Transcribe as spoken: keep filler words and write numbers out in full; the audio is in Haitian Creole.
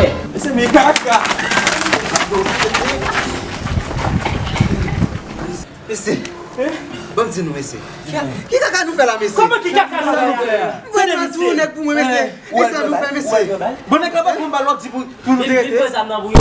Mesye, men kaka. Mesye, ban m di nou, mesye. Ki, ki kaka nou fè la, mesye? Kòman ki kaka nou fè? Mwen, mwen di yon nèg pou mwen, mesye. Ki sa nou fè, mesye? Bon, nèg la pa konn bal, w ap di pou, pou nou te rete. Vin pran zam nan pou yo.